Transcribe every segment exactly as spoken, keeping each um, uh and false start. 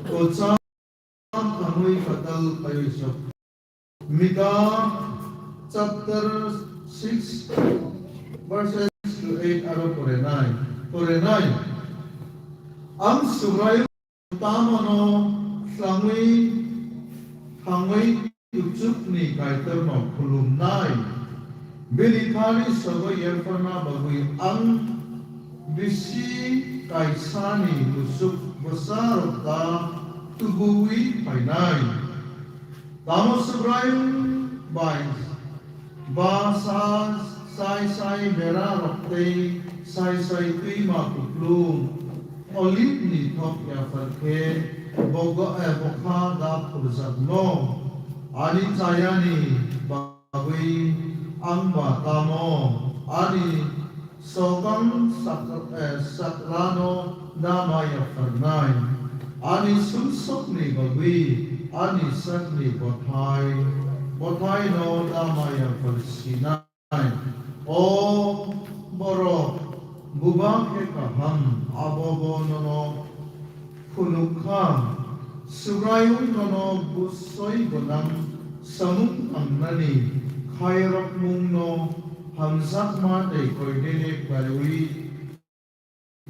Kocham thangwi katal phaiwi sok. Mika chapter six verses to eight aro porenai. Porenai. Ang Subraiyung tamo no slangwi thangwi kuchukni Kaitorno khulumnai. Bini thani sogo yapharna bagwi ang bisi kaisani musuk bwsarok ta tubuwi phainai. Tamo Subraiyung bai ba sa sai sai bera rok tei sai sai twima kuplung olive ni thok yaphar khe bogo, eh, bokha da phurjakno ani chayani bagwi ang ba tamo ani sokang sak-, eh, sakrano da ma yapharnai, ani sumsokni bagwi ani sakni bothai, bothaino da ma yapharsinai. O borok, buba khe kaham, abo bo nono phunuk kha, Subraiyung nono bwsoi gwnang samung tangnani khairokmungno hamjakma tei koinene khlaiwi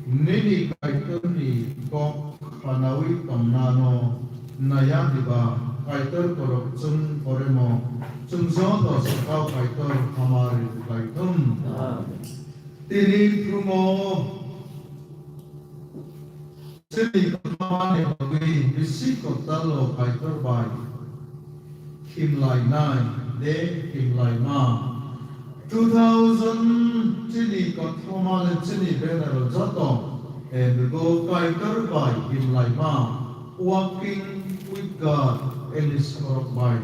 nini Kaitorni kok khnaui tongnano naiya diba? Kaitor borok chwng poremo chwng joto sakao Kaitor hamari khlaithung. Amen. Tini phrumo chini kothomani bagwi bisi koktalo Kaitor bai khimlainai de khimlaima. Two thousand chini kothoma le chini banner o joto, eh, bego Kaitor bai khimlaima, Walking with God, English borok bai.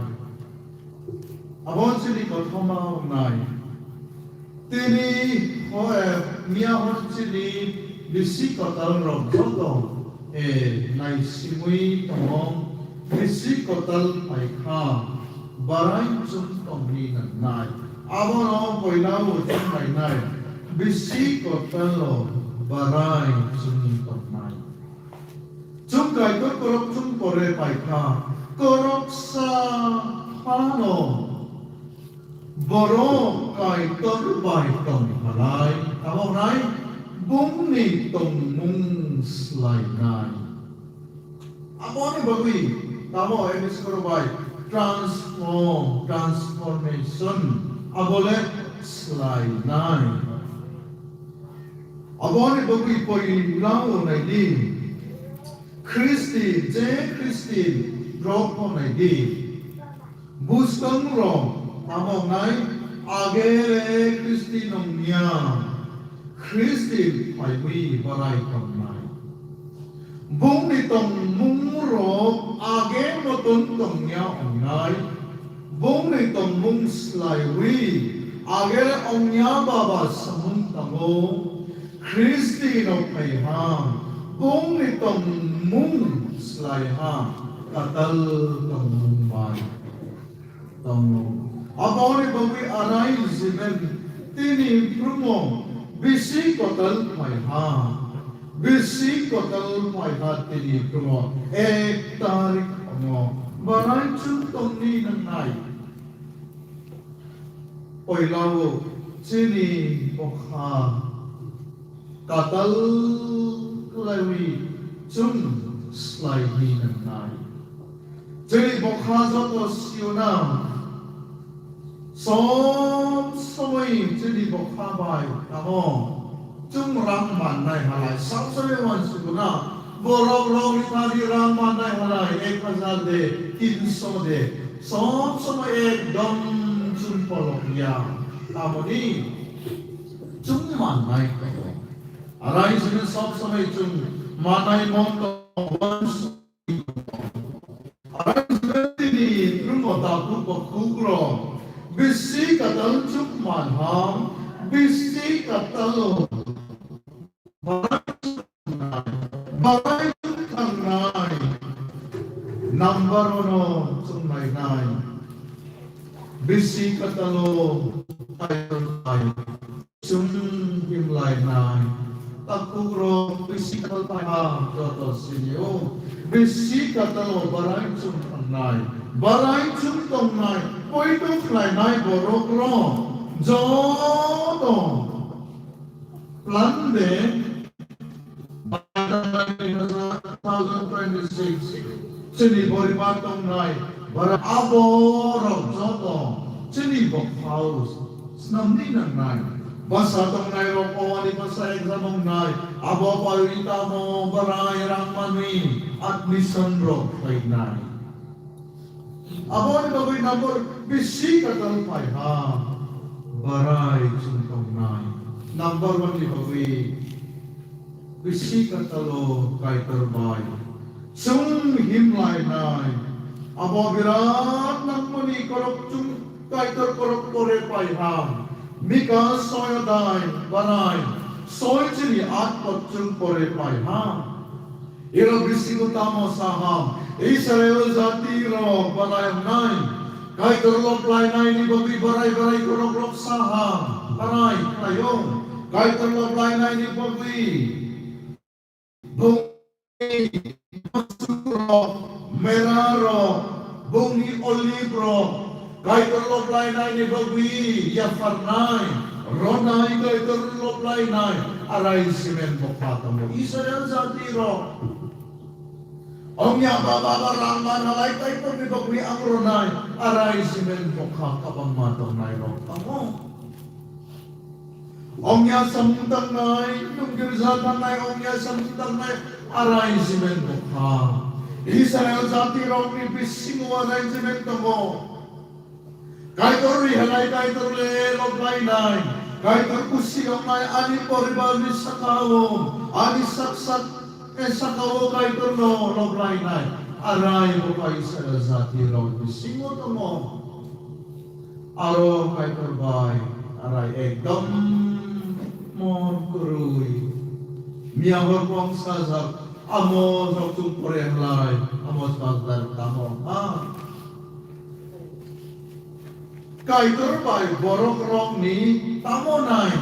Abo chini kothoma wngnai. Tini ho, eh, miya hor chini bisi kotal rok joto, eh, naisimui tongo, bisi kotal phai kha, barai chwng tongni nangnai. Abono poila o chwng nainai, bisi kotal o barai chwng tongnai. Chwng Kaitor korok chwng pore pai kha, koroksa phano borok Kaitor bai tong phalai, tamo wngnai bungni tongmung slainai. Aboni bagwi tamo English borok bai transform, transformation, abole slainai. Aboni bagwi poilao naidi, Khristi, je Khristi rok pho naidi. Bwskangrok tamo wngnai, agere Khristi nongya, Khristi phaiwi barai tongnai. Bongni tongmungrok age moton tongya wngnai, bongni tongmung slaiwi agere ongya baba samung tango, Khristi no phaiha, bongni tongmung slaiha, katal tongmung bai tongo. Aboni bagwi arai jiben tini phrumo bisi kotal phaiha. Bisi kotal phaiha tini phrumo ek tarik phrumo barai chwng tongni nangnai. Poilao chini bokha katal khlaiwi chwng slaiwi nangnai. Chini bokha joto siyona som somoi chini bokha bai tamo chwng rang mannai halai. Som somoi uansukuna borok rok ni thani rang mannai halai ek hajar de, tinso de. Som somoi ekdom chwng polok ya. Tamoni chwng mannai tongo. Arai sini som somoi chwng manai mon tongo. Arai sini tini chwng o takhuk o khuk rok bisi katal chwng manham, bisi katal barai chwng thangnai, number ono chwng nainai, bisi katalo kaitor bai chwng himlainai, takhuk rok bisi katal paiha joto sinio. Bisi katalo barai chung tongnai, barai chung tongnai, poito khlainai borok rok joto plan de two thousand twenty-six chini poribar tongnai, bara abo rok joto chini bokhao snamni nangnai. Bwsa tongnai rok o ani bwsa exam wngnai, abo pai tamo barai rang manwi admission rok khlainai. Aboni bagwi number bisi katal paiha barai chung tongnai. Number one ni bagwi bisi katalo Kaitor bai chung himlainai. Abo birat nangmani korok chung Kaitor korok pore paiha. Mika soi adai barai soi chini at pot chung pore paiha. Iro bisingo tamo saham, Israel jati rok barai wngnai, Kaitor loplainai ni bagwi barai barai korok rok saham, barai khlaio, Kaitor loplainai ni bagwi bongni rok, mera rok, bongni olive rok, Kaitor loplainai ni bagwi yapharnai, ronai Kaitor loplainai, arai simen bokha tongo Israel jati rok. Ongya baba ba rang ma nalai Kaitor ni bagwi ang ronai, arai simen bokha kabangma tongnai rok tongo. Ongya samung tangnai, nung girja tangnai, ongya samung tangnai, arai simen bokha. Israel jati rokni bisingo arai simen tongo. Kaitor rihalai, Kaitor le loplainai, Kaitor kusi wngnai, ani poribar ni sakao, ani sak sak e sakao Kaitor no loplainai, arai bokha Israel jati rok bisingo tongo. Aro Kaitor bai arai ekdom mon kwrwi. Miya hor bong sajak, amo rok chung pore halai, amo sajak tamo ha. Kaitor bai borok rokni tamo nai,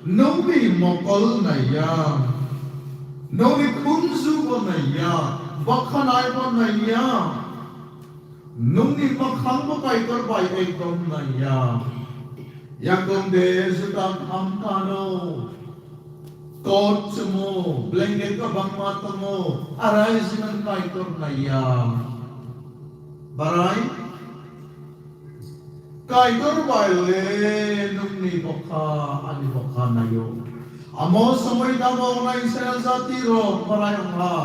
nungni mokol naiya, nungni khunju bo naiya, bwkhanai bo naiya. Nungni mwkhang bo Kaitor bai ekdom naiya. Yakung de juta tham kano. Kot chumo, blanket kabangma tongo, arai simen Kaitor naiya. Barai? Kaitor bai le nungni bokha, ani bokha naio. Amo somoi tamo wngnai Israel jati rok barai wngha.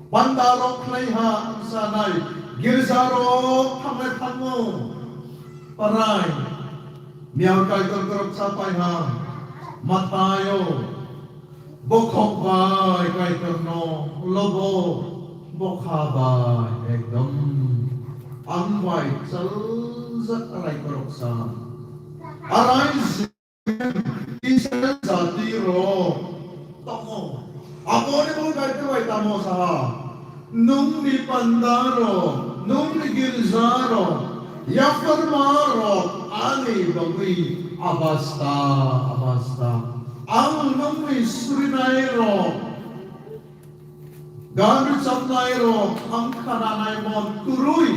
Panda rok khlai ha wngsanai, girja rok thanglai thango. Parai, miyar Kaitor kwrwksa pai ha, Mathaio, bokhok bai Kaitorno lobo, bokha bai ekdom ang bai chaljak arai kwrwksa. Arai Israel jati rok tongo. Aboni bo Kaitor bai tamo saha. Nungni panda rok, nungni girja rok, yapharma rok, ani bagwi abasta, abasta. Ang nungni surinai rok, gan rwchapnai rok, ang khananai mon kwrwi.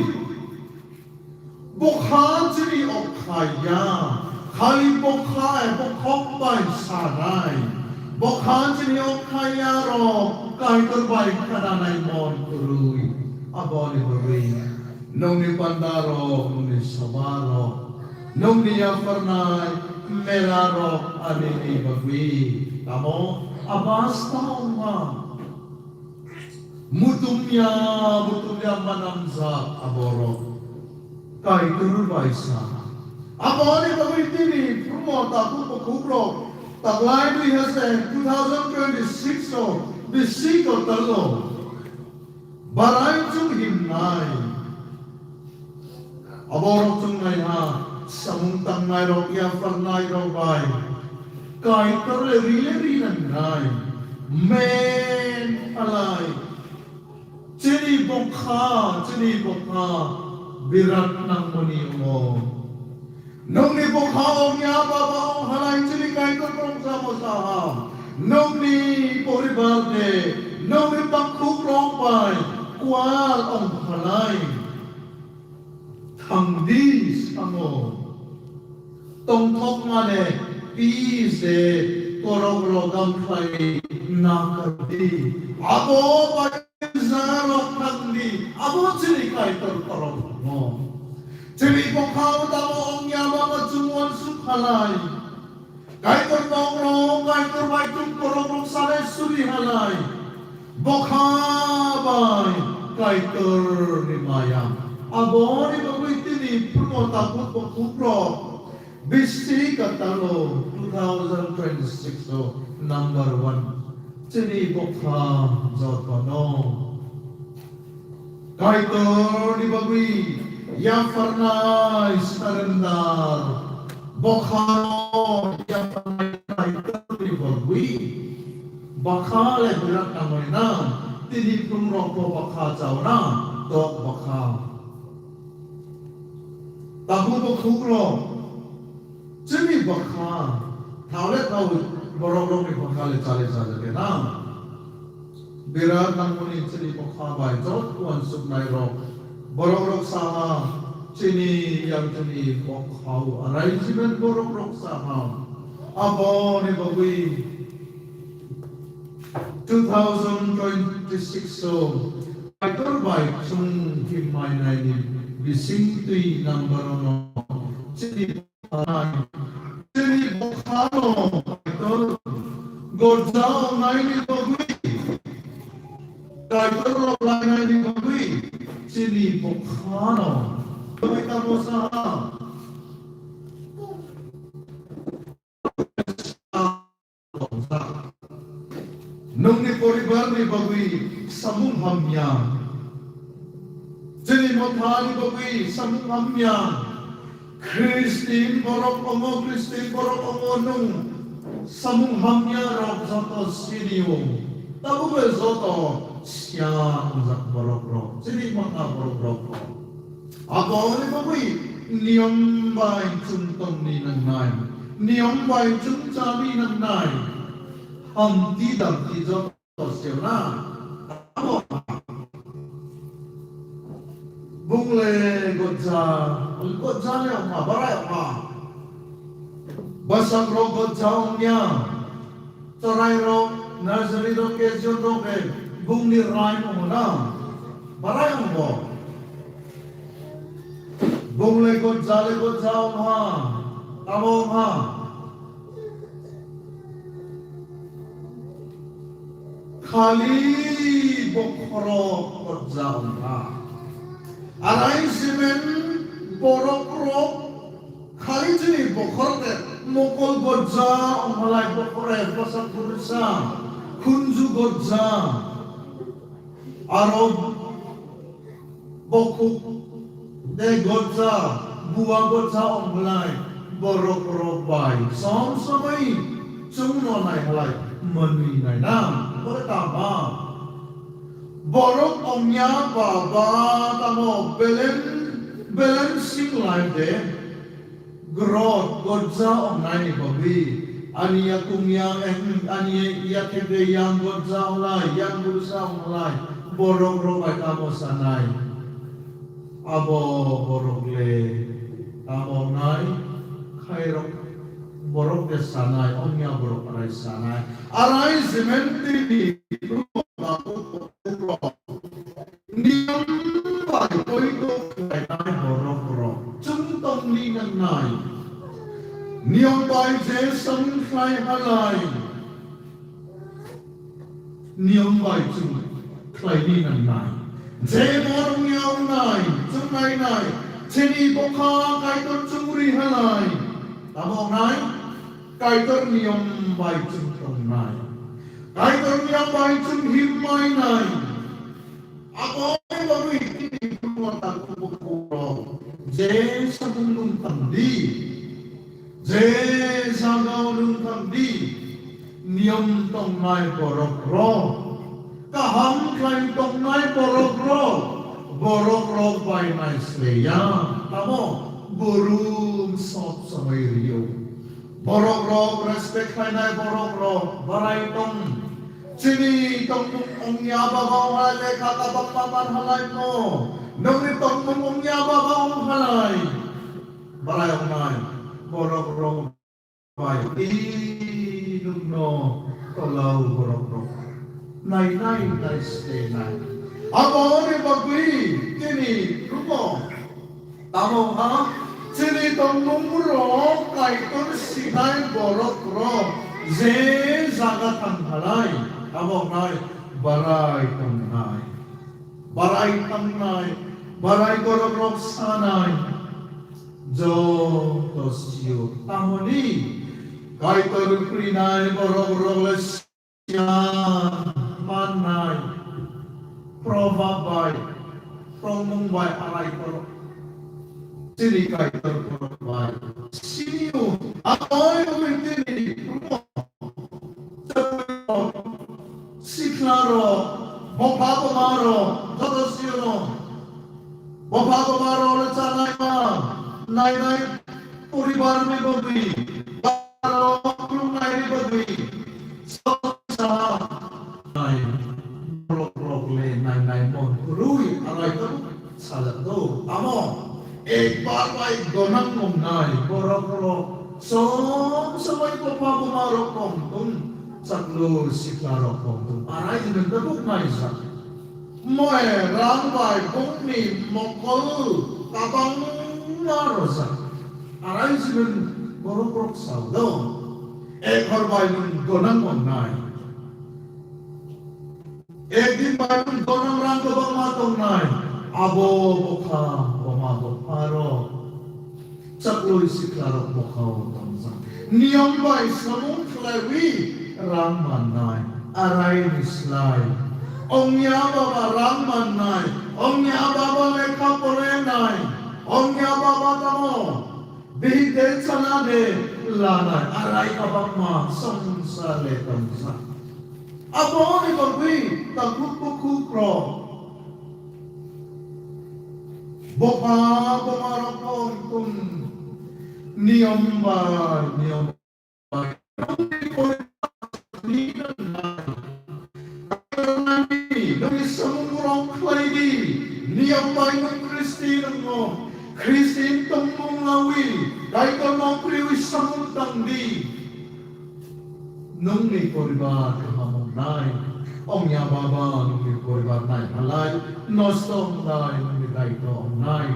Bokha chini okhai ya, khali bokha, bokhok bai sanai. Bokha chini okhai ya rok, Kaitor bai khananai mon kwrwi. Aboni bagwi, nungni panda rok, nungni soba rok, nungni yapharnai mera rok, ani ni bagwi. Tamo abasta wngma. Mutumya, mutumya manamjak aborok Kaitor bai sa. Aboni bagwi tini phumo takhuk bukhukrok taklai dui haste two thousand twenty-six o bisi kotorlo barai chwng himnai. Aborok chwng naiha, samung tangnairok, yapharnairok bai Kaitor le rile rinangnai. Men alai. Chini bokha, chini bokha birat nangmani wngo. Nungni bokha ongya baba ong halai chini Kaitor rok samo saha. Nokni poribar de, nokni bakhukrok bai kual ong phalai. Thangdi samo. Tongthok mane peace de, korok rok gam khlai nakardi. Abo bai jarok thangdi. Abo chini Kaitor korok mo. Chini bokha tamo ongya mama chumwan sukhalai. Kaitor nokno, Kaitor bai tum borok rok sale suri halai. Bokha bai Kaitor ni maya. Aboni bagwi tini phungo tabuk bo kubrok. Bisi katalo two thousand twenty-six o number one. Chini bokha jotono. Kaitor ni bagwi yapharnai surrender. Bokha yapharnai Kaitor ni bagwi. Bokha le birat tangwi na. Tini phungrok bo bokha chauna. Dok bokha. Tabuk bo khukrok. Chini bokha. Thaule thawi borok rokni bokha le chale chale kena. Birat nangmani chini bokha bai jot uansuknai rok. Borok rok saha chini yang chini bokha u arrangement borok rok saha. Aboni bagwi two thousand twenty-six o Kaitor bai chwng himmainaini bising twi number ono chini Chini bokhano Kaitor gorja ongnaini bagwi, Kaitor rok lainaini bagwi, chini bokhano bagwi tamo saha. Nungni poribarni bagwi samung hamya. Chini mothani bagwi samung hamya. Christian borok omo, Christian borok omo nung samung hamya rok joto sinio. Tabukle joto sia wngjak borok rok. Chini motha borok rok. Aboni bagwi niyom bai chwng tongni nangnai, niyom bai chwng chani nangnai. Hamti damti joto sena. Abo bungle gojja, gojja le ongma, barai ongma. Bwsang rok gojja ongya. Chwrai rok, nursery rok, K G rok, eh, bungni rai ongna. Barai ongbo. Bungle gojja le gojja ongha. Tamo ongha. Khali bokhorok gojja ongha. Arai simen borok rok Khali chini bokhor de mokol gojja onghalai bokhore bwsa kurisa khunju gojja. Aro bokhuk de gojja, bua gojja onghalai borok rok bai som somoi chwngno naihalai manwi naina. Bore tama borok ongya ba ba tamo belen belen sing lai de. Growth gojja ongnaini bagwi ani yakung yang, ani yakhede yang gojja onglai, yang burusa onglai, borok rok bai tamo sanai. Abo borok le tamo ongnai, khairok borok de sanai, ongya borok arai sanai. Arai jemen tini Niyom bai poito khlainai borok rok chwng tongli nangnai. Niyom bai je samung khlai halai. Niyom bai chwng khlaini nangnai. Je borok niyom nai chwng nainai. Chini bokha Kaitor chwng ri halai. Tamo nai Kaitor niyom bai chwng tongnai. Kaitor niyom bai chwng himmainai. Aboni bagwi tini phungo takhuk bukhuk rok je samung nung tangdi, je jagao nung tangdi, niyom tongnai borok rok, kaham khlai tongnai borok rok, borok rok bai naisleya, tamo burum sob somoi rio. Borok rok respect khlainai borok rok barai tong. Chini tongmung ongya baba onghalai lekha kabangma man halai mo. Nongni tongmung ongya baba onghalai. Barai ongnai borok rok bai. I nungno tolau borok rok. Nai nai nai se nai. Aboni bagwi chini rumo. Tamo ha chini tongmung rok Kaitor sinai borok rok je jaga thang halai. Abo nai barai tongnai. Barai tangnai, barai borok rok sanai, joto sio tamoni Kaitor prinai borok rok le siyan mannai, probab bai, tongmung bai arai borok. Chini Kaitor borok bai, sini o, aboi oi tini, Sikla rok, bopha boma rok, joto sio no. Bopha boma rok le chanai ma, nai nai poribar ni bagwi, rok khulumnai ni bagwi, sa nai, borok rok le nai nai mon kwrwi arai tongo. Sajak do, tamo ekbar bai gonang wngnai borok rok som somoi bopha boma rok kongtung, chaklu sikla rok kongtung, arai hwnwi tabuk naijak. Moe rang bai bongni mokol kabangma rojak, arai hwnwi borok rok sao do, ek hor bai nwng gonang wngnai. Ekdin bai nwng gonang rang kwbangma tongnai, abo bokha boma bopha rok, chakloi sikla rok bokha o tongjak. Niyom bai samung khlaiwi rang mannai, arai ni slai. Ongya baba rang mannai, ongya baba lekha porenai, ongya baba tamo bihik de chana de lanai, arai kabangma songsar le tongjak. Aboni bagwi takhuk bukhuk rok bopha boma rok kongtung niyom bai niyom bai. Nini samung rok khlai di, niyom bai nwng Khristian wngo, Khristian tongmung lawi, Kaitor no priwi samung tang di. Nwngni poribar kaham wngnai, ongya baba nwngni poribar nai halai, nosto wngnai, nwngni daito wngnai.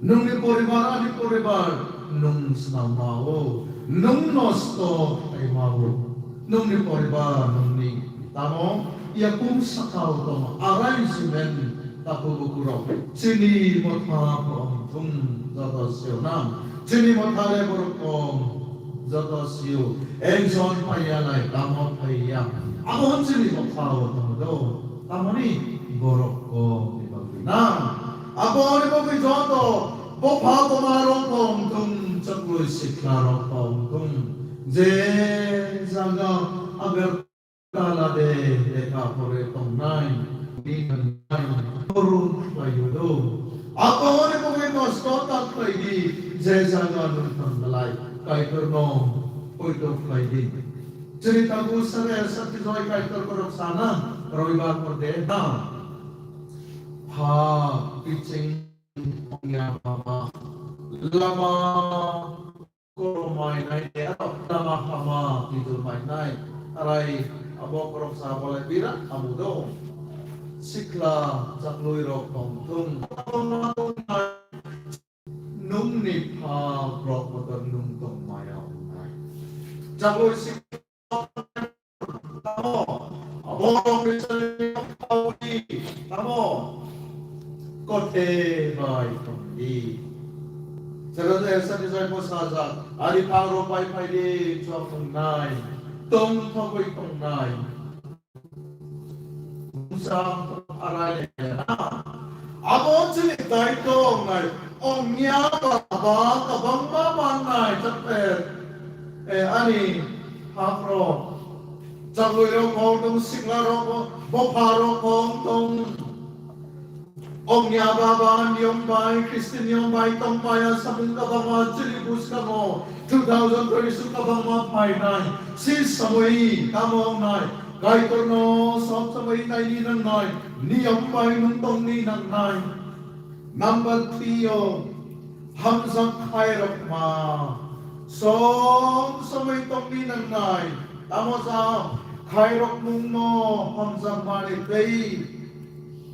Nwngni poribar, ani poribar, nwng snamao, nwng nosto khlaimao. Nwngni poribar, nwngni tamo yakung sakao tong arrangement tapu bukurok. Chini motha kong thung joto sio nam. Chini motha le borok kong joto sio. Ekjon phaiya lai tamo phaiya. Abo chini motha o tong do. Tamoni borok kong ni bagwi nam. Abo ni bagwi joto bopha boma rok kong thung, chakloi sikla rok kong thung. Je jaga agar Kala de lekha pore tongnai, ni tongnai, forum khlaiwi do. Aboni bagwi nosto ta khlai di, je jaga nwng thang belai, Kaitor no poito khlai di. Chini tabu sare sakti joi Kaitor borok sana, Robibar pore de na. Ha, piching, ongya baba, lama, Koromai nai de, lama hama tidur mai nai. Arai abo koroksa bolai birat hamu do. Sikla chaklui rok tong thung. Nungni pha rok botor nung tong maya wngnai. Chaklui sikla Tamo, abo Israel ni tamo, kothe bai tongdi. Sero Esani jai bwsajak, ari phangro pai phaidi chwng wngnai, tong thogwi tongnai. Bwsa arai na. Abo chini daito wngnai, ongya baba kwbangma mannai, chakper, eh, ani hakrok. Chaklui rok kong tong, sikla rok kong, bopha rok kong tong. Ongya baba niyom bai, Christian niyom bai tongmaya samung kabangma chini bwskango two thousand twenty-six kabangma phainai. Si samui tamo wngnai? Kaitorno sob samui naini nangnai, niyom bai nung tongni nangnai. Number three o, hamjak khairokma. Som somoi tongni nangnai. Tamo sa khairokmungno hamjakmani tei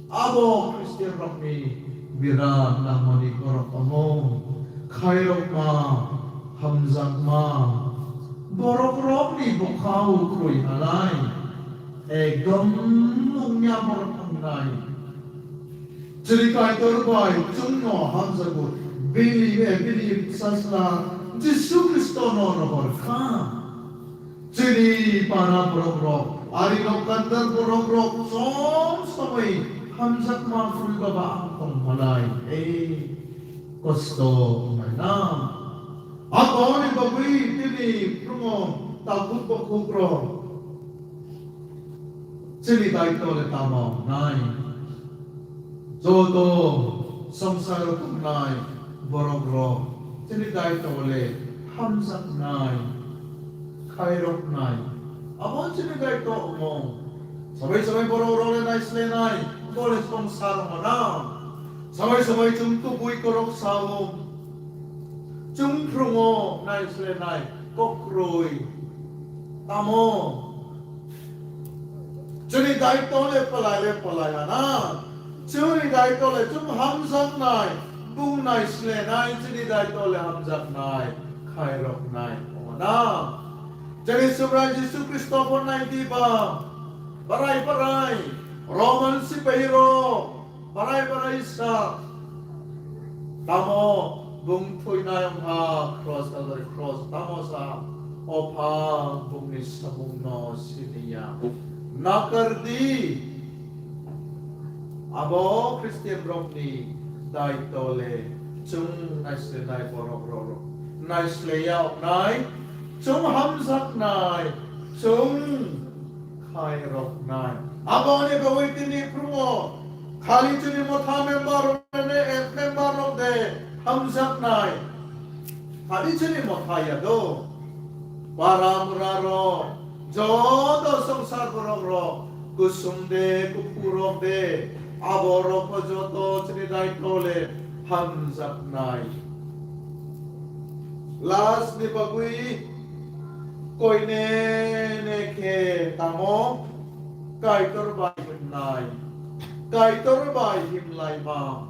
abo Christian rokni birat nangmani borok tongo. Khairokma, hamjakma, borok rokni bwkhao kwrwi halai. Ekdom nungya borok wngnai. Chini Kaitor bai chwngno hamjago. Bini, eh, bini Sajla Jisu Khristono rohor kha. Chini para borok rok, ari rok kandar borok rok som somoi hamjakma phul baba ang tong manai. Ei kosto wngnai na. Aboni bagwi tini phwrwngo takhuk bukhuk rok. Chini daitw le tamo wngnai? Joto swngcharo tongnai borok rok chini daitw le hamjaknai, khairoknai. Abo chini daitw wngo. Sabai sabai borok rok le naislenai, bo le swngchar wngo na. Sabai sabai chwng kubui kwrwk sao. Chwng phwrwngo naislenai, kokrwi. Tamo? Chini daitw le pwlai le pwlai ya na. Chini daitw le chwng hamjaknai, bung naislenai, chini daitw le hamjaknai, khairoknai. Wngo na? Chini Subrai Jisu Khristo bo nai di ba, barai barai, Roman sipai rok, barai barai sa. Tamo bung thwinai wngkha cross, Calvary cross. Tamo sa, o pha bungni samungno siniya. Nakar di. Abo Christian rokni daitw le chwng naislenai borok rok, naisleya wngnai, chwng hamjaknai, chwng khairoknai. Aboni bagwi tini phwrwngo khali chini motha member rok de, member rok de hamjaknai. Khali chini motha ya do. Para mura rok, joto swngchar borok rok, kusum de, kuphur rok de, abo rok joto chini daitw le hamjaknai. Last ni bagwi koine ne khe tamo Kaitor bai himnai, Kaitor bai himlaima.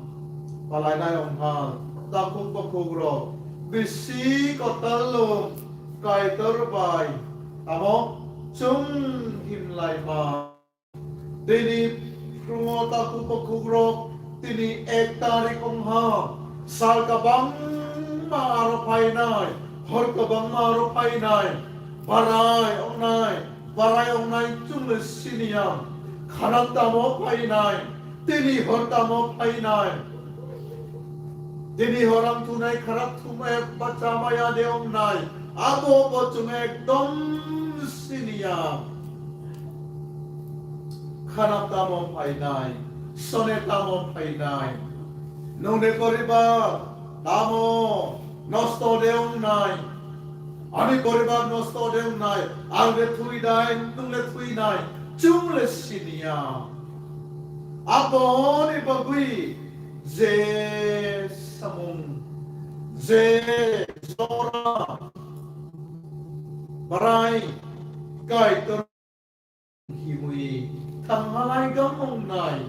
Palainai wngkha takhuk bukhuk rok bisi kwtal lung Kaitor bai tamo chwng himlaima. Tini phwrwngo takhuk bukhuk rok tini ek tarik wngkha, sal kabangma aro phainai, hor kabangma aro phainai, barai wngnai, barai wngnai chwng le siniya, khanak tamo phainai, tini hor tamo phainai. Tini hor ang thunai kharak thumai bacha maya de wngnai. Abo bo chwng ekdom siniya. Khana tamo phainai, sone tamo phainai. Nungni poribar tamo nosto de wngnai. Ani poribar nosto de wngnai, ang le thwi nai, nwng le thwi nai, chwng le siniya. Aboni bagwi je samung, je jora, barai, Kaitor himwi thanghalai gamung nai.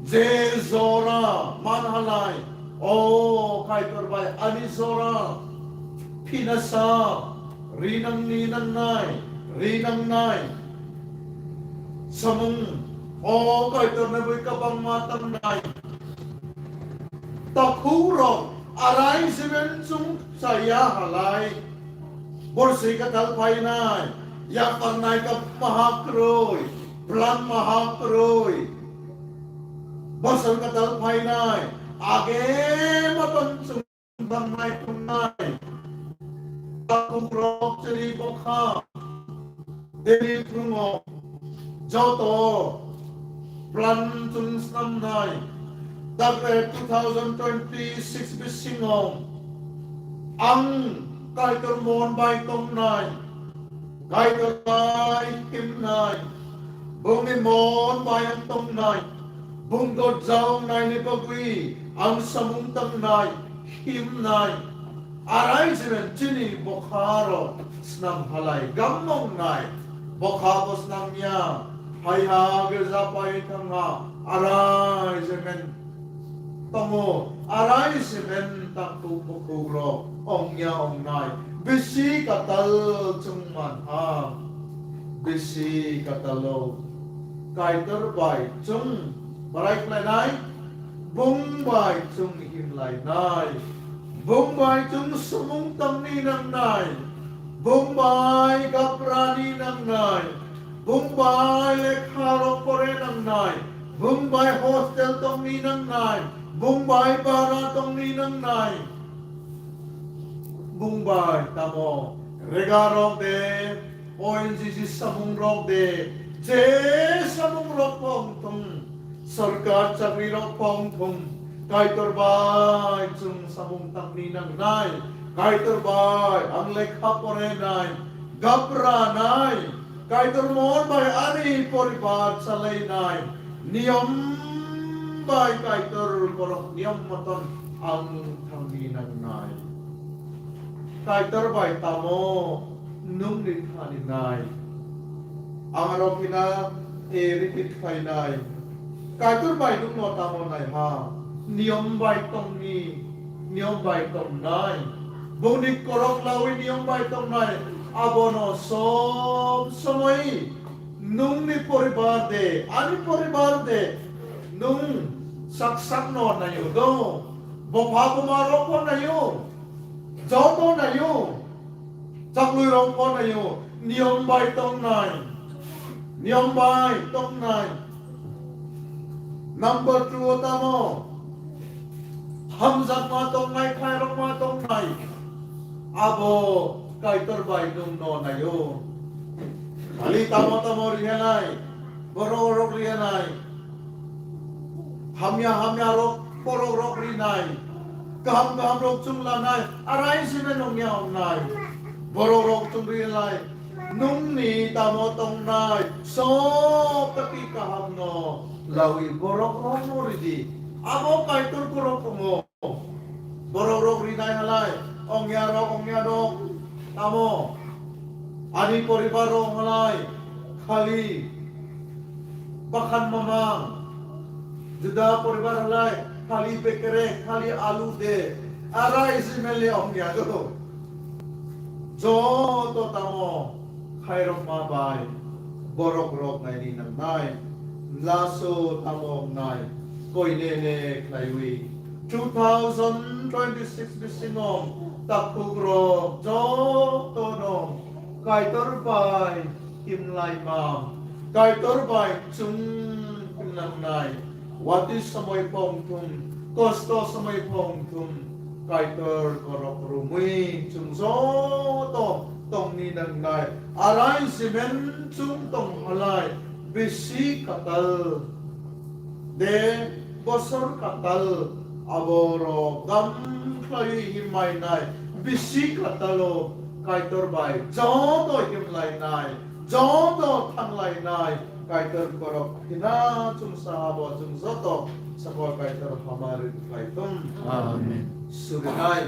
Je jora manhalai, o Kaitor bai ani jora phinasa rinangni nangnai, rinangnai. Samung o Kaitor nabwi kabangma tangnai. Takhuk rok arai siben chung chaya halai. Borsi katal phainai, yapar naikap maha kwrwi, bwlang maha kwrwi. Bosor katal phainai, age moton chwng bangnai tongnai. Takhuk rok chini bokha, deni phwrwngo joto plan chwng snamnai. Dakre two thousand twenty-six bisingo ang Kaitor mon bai tongnai, Kaitor bai himnai, bungni mon bai ang tongnai, bung gotjaoknaini bagwi ang samung tangnai, himnai. Arai jemon chini bokharok snam halai gammongnai, bokha bo snamya, haiha girja pai thangha, arai jemon tongo, arai jemon takhuk bukhukrok ongya ongnai, bisi katal chwng manha, bisi katalo Kaitor bai chwng barai khlainai, bung bai chwng himlainai, bung bai chwng sumung tangni nangnai, bung bai gaprani nangnai, bung bai lekha rok pore nangnai, bung bai hostel tongni nangnai, bung bai bara tongni nangnai, bung bai tamo rega rok de, O N G C samung rok de, je samung rok pong thung, sarkar chakri rok pong thung, Kaitor bai chwng samung tangni nangnai, Kaitor bai ang lekha pore nai, gapra nai, Kaitor mon bai ani poribar chalai nai, niyom bai Kaitor borok niyom moton ang thangni nangnai. Kaitor bai tamo nungni thani nai? Ang aro phina, e, repeat khlainai. Kaitor bai nungno tamo naiha? Niyom bai tongni, niyom bai tongnai. Bongni korok lawi niyom bai tongnai. Abono sob somoi nungni poribar de, ani poribar de, nung sak sakno naio do. Bopha buma rokbo naio. Joto naio, chaklui rok pho naio, niyom bai tongnai, niyom bai tongnai. Number two o tamo, hamjakma tongnai, khairokma tongnai, abo Kaitor bai nungno naio. Khali tamo tamo rihanai, borok rok rihanai, hamya hamya rok, borok rok rinai, kaham kaham rok chwng lanai, arai sime nongya wngnai. Borok rok chwng rinai, nungni tamo tongnai, sok kati kaham no lawi borok rok no ridi. Abo Kaitor borok tongo. Borok rok rinai halai, ongya rok, ongya rok, tamo? Ani poribar rok halai, khali bakhan mamang, juda poribar halai, khali bekere, khali alu de, arai simele ongya do. Joto tamo khairokma bai borok rok naini nangnai, laso tamo wngnai, koinene khlaiwi two thousand twenty-six bisingo takhuk rok jotono Kaitor bai himlaima, Kaitor bai chwng himnangnai, watwi somoi pho wngthung, kosto somoi pho wngthung, Kaitor korok romwi chwng joto tongni nangnai. Arai simen chwng tong halai bisi katal de, bosor katal aborok gam khlaiwi himmainai, bisi katalo Kaitor bai joto himlainai, joto thanglainai, Kaitor borok khina chwngsa abo chwng joto sakol Kaitor hamari khlai tong. Amen. Surinai,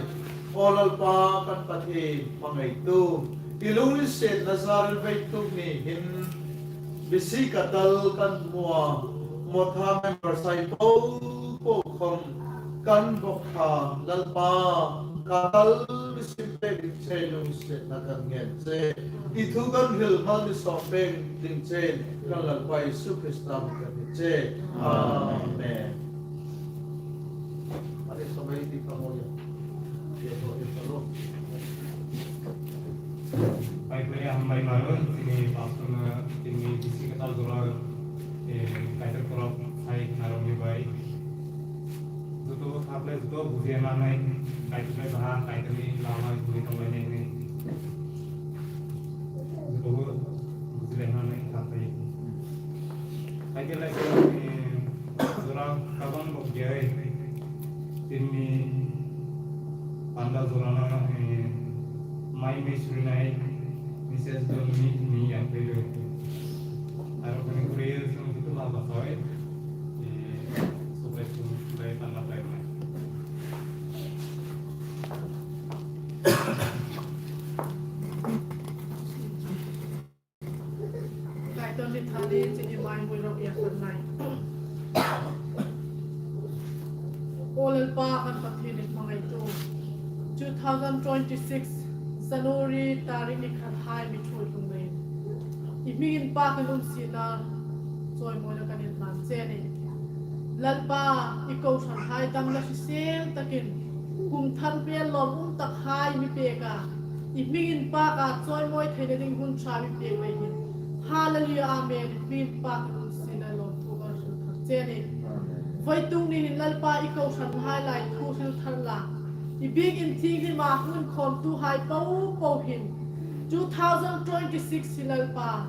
o Lalpa kan pathe mangai tu, ilungni se nazar bai tukni hin bisi katal kan mua, motha member sai bau bau khom kan bokha Lalpa katal bisim pe ding che lung se na kan ngen che. Ithu kan hil mal ni song pe ding che kan Lalpa Jisu Krista kan che. Amen. Amen. Are sabai di kamoya. Ye to, ye to. Pai pai hambai mano, tini pastor na, tini bisi katal jora, eh, Kaitor korok sai narok ni bai. Joto thaple joto bujiya nanai, Kaitor bai baha, Kaitor ni lama guri tonglainai ni. Joto bujilai nanai thapai. Kaitor lai, eh, Yai, tini panda jorano, eh, mai mui surinai, Missus Dolmi ni yang paido. Aro kuni kuri sung itu laba soi, eh, subai sung, subai panda pai mai. Kaitorni thani chini mai muirok yapharnai. O Lalpa, ang Pathianni mangai tu. Two thousand twenty-six January tarikni khat hai mi thui thung bai. I mingin pa kan um sina choi moina kan in man cheni. Lalpa, i kau san hai dam la si sel takin kum than pe lom um tak hai mi pe ka. I mingin pa ka choi moi theina ding hun sa mi pe bai hin. Hallelujah, amen. I mingin pa kan um sina lom tu ka su thak cheni. Voitung ni hin Lalpa i kau san hai lai thu hril thar la. I bik in thik ni ma hun khom tu hai pau pau hin. Two thousand twenty-six hi Lalpa,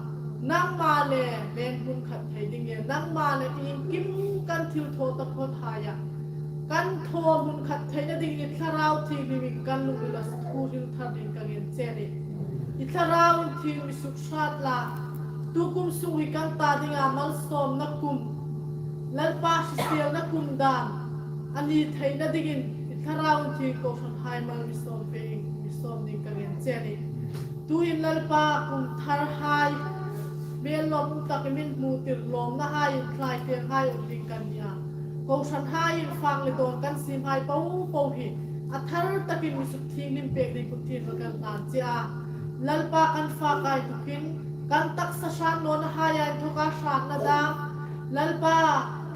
nangma le leng hun khat thai ding ye, nangma le i kim kan thil tho ta pho tha ya. Kan tho hun khat thai na ding ni thlarau thik ni mi kan lung ni la thu hril thar ding ka ngen cheni. I thlarau in thil mi suk sat la. Tu kum sung hi kan ta ding a mal som na kum. Lalpa si sial na kum dan. Ani thai na ding in i thlarau in thil ko san hai mal mi som pe in mi som ding ka ngen cheni. Tu in Lalpa kum thar hai. Mel lom tak min mu tir lom na hai in thlai ter hai um ding kan nia. Ko san hai in fang le don kan sim hai pau pau hi. A thar takin mi suk thik lim pek ding kut thik kan tan chia. Lalpa kan fa kai tukin kan taksa san non hai ai thoka san na da. Lalpa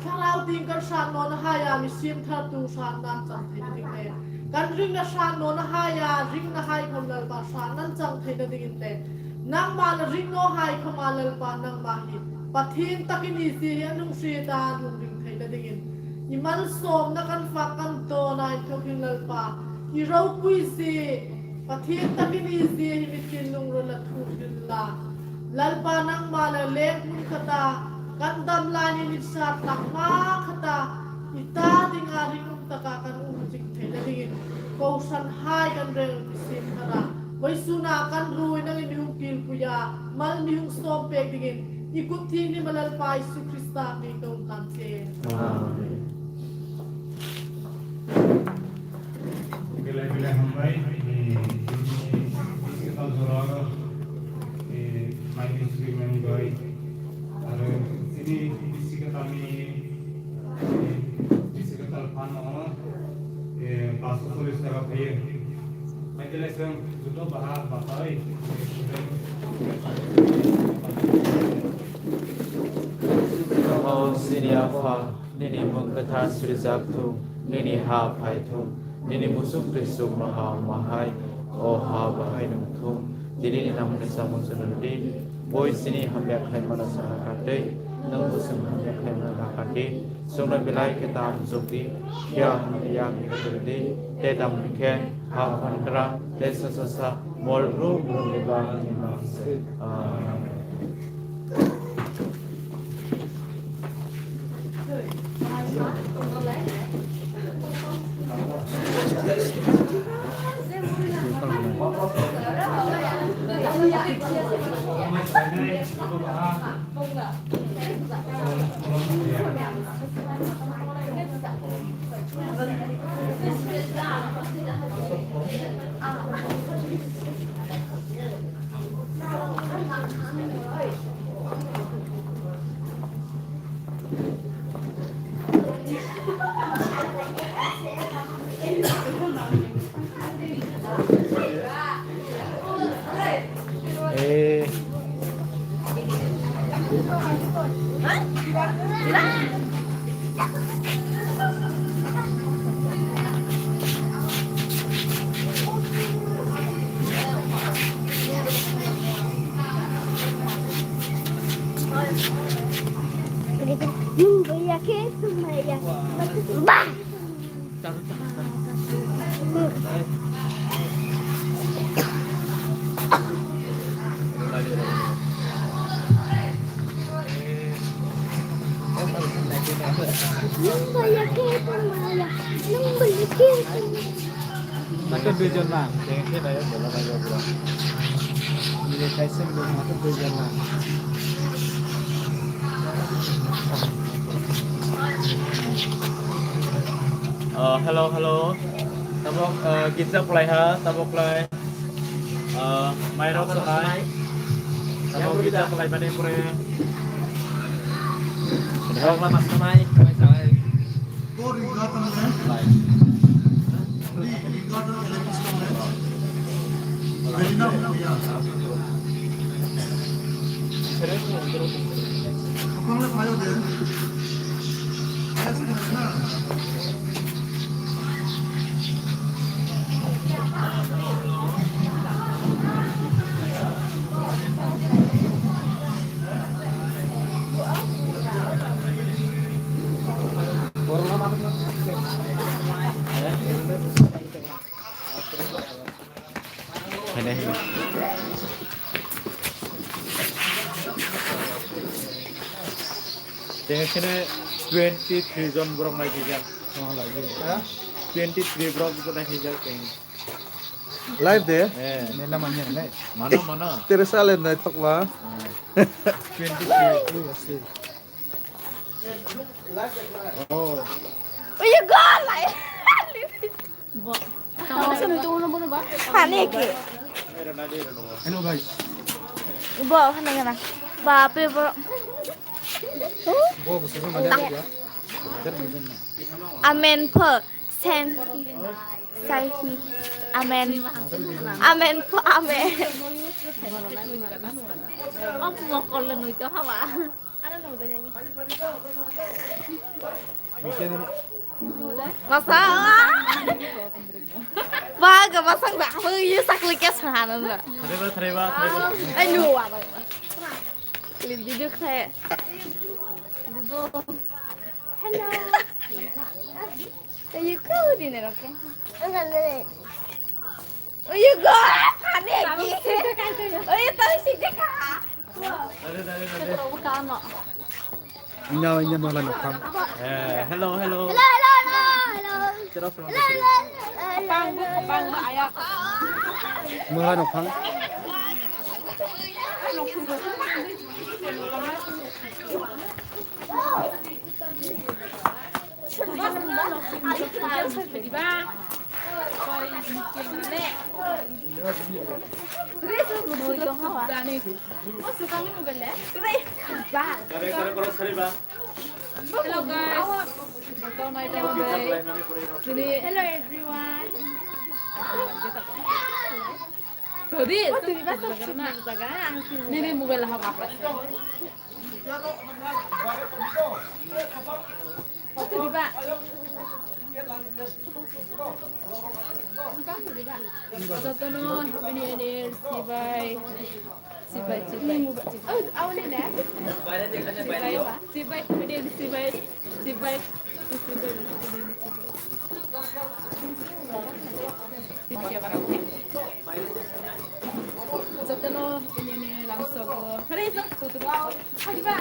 thlarau ting kan san non hai a mi sim thar tu san nan chang thai ding le. Kan ring na san non hai a ring na hai khom Lalpa san nan chang thai ding le. Nangma la ring no hai khom a Lalpa nangma hi. Pathin takin i si hi anung si ta nung ring thai ding in. I mal som na kan fa kan to nai thokin Lalpa. I rau kui si. Pathian takin i zia hi mi thinlung ro la thu hril la. Lalpa nangma la lek mun khata, kan dam lai ni ni sa thak ma khata, i ta ding a ring um taka kan um jik thei na ding in. Ko san hai kan rel mi sim khara. Koi suna kan rui nang i mi hung kil puya, mal mi hung som pek ding in. I kut thi ni ma Lalpa Isu Krista mi ko kan che. Amen. Belai belai hambai, eh, bisikal jorao, eh, mai bisri mani bai, aro sini bisikal ni, eh, bisikal pan o, eh, paso solis taka paye. Mai belai seng juto baha batai. Oh, sini apa? Nini mung kwthar swijak thung, nini ha phai thung, nini musuk twi chuknoha wngma hai o ha bahai nung thung. Tini ni nangmani samung chwng rw di, boi chini hamya khlaimano chwng nakar twi, nwng bo chwng hamya khlaimano nakar di. Chwngno belai khe ta amchuk di, phiya hwnwi yakni khe rw di, tei tamni khe ha phankra tei sa sa sa mol brum brum ni bagwi ni mang se. Amen. Bah! Nung ba ya khe tong ba ya, nung ba ya khe tong ba ya. Mato duijon na, tengkhe nayo bola nayo bro. Nini kaisa bro, mato duijon na. Oh, hello, hello. Tabok, uh, gitsa phlai ha, tabok lai. Ah, mairok sanai. Tamo gita kalaimani pore. Rok lama sanai. Tengkhe twenty three jon borok nai khe jak. Oh, lagi. Ha? Twenty three borok nai khe jak teng. Live de? Eh. Nena manya ne. Mano, mano. Tere sale nai thok ba. Eh. Twenty three. Ui, ase. Oh. Uy, gol lai. Bo. Tamo sanu tu uno bono ba? Hani ke? Hello, guys. Bo, hana gana. Bape bo. Bo, bo, susu mali ya. Amen pho. Sen. Saihi. Amen. Amen pho, amen. Om lokol nui to hawa. Masa. Ba, ga masang ba. Ba, ye sakli kya sahana na. Thareba, thareba, thareba. Ai, no, ba. Clip video khe. Hello. Are you cool, dinner, okay? Uyu go, ane ki. Uyu tau si deka. Ino, ino, mala nokphang. Eh, hello, hello. Hello, hello, hello, hello. Hello, hello, hello. Mala nokphang. Hello, guys. Hello, everyone. Todi, nini mobile ha apa? Jotono happy new year, sibai, sibai, sibai. Oh, awalnya ne? Sibai, sibai, kemudian sibai, sibai. Jotono ini lamsogo. Hari itu tutup. Hari ba.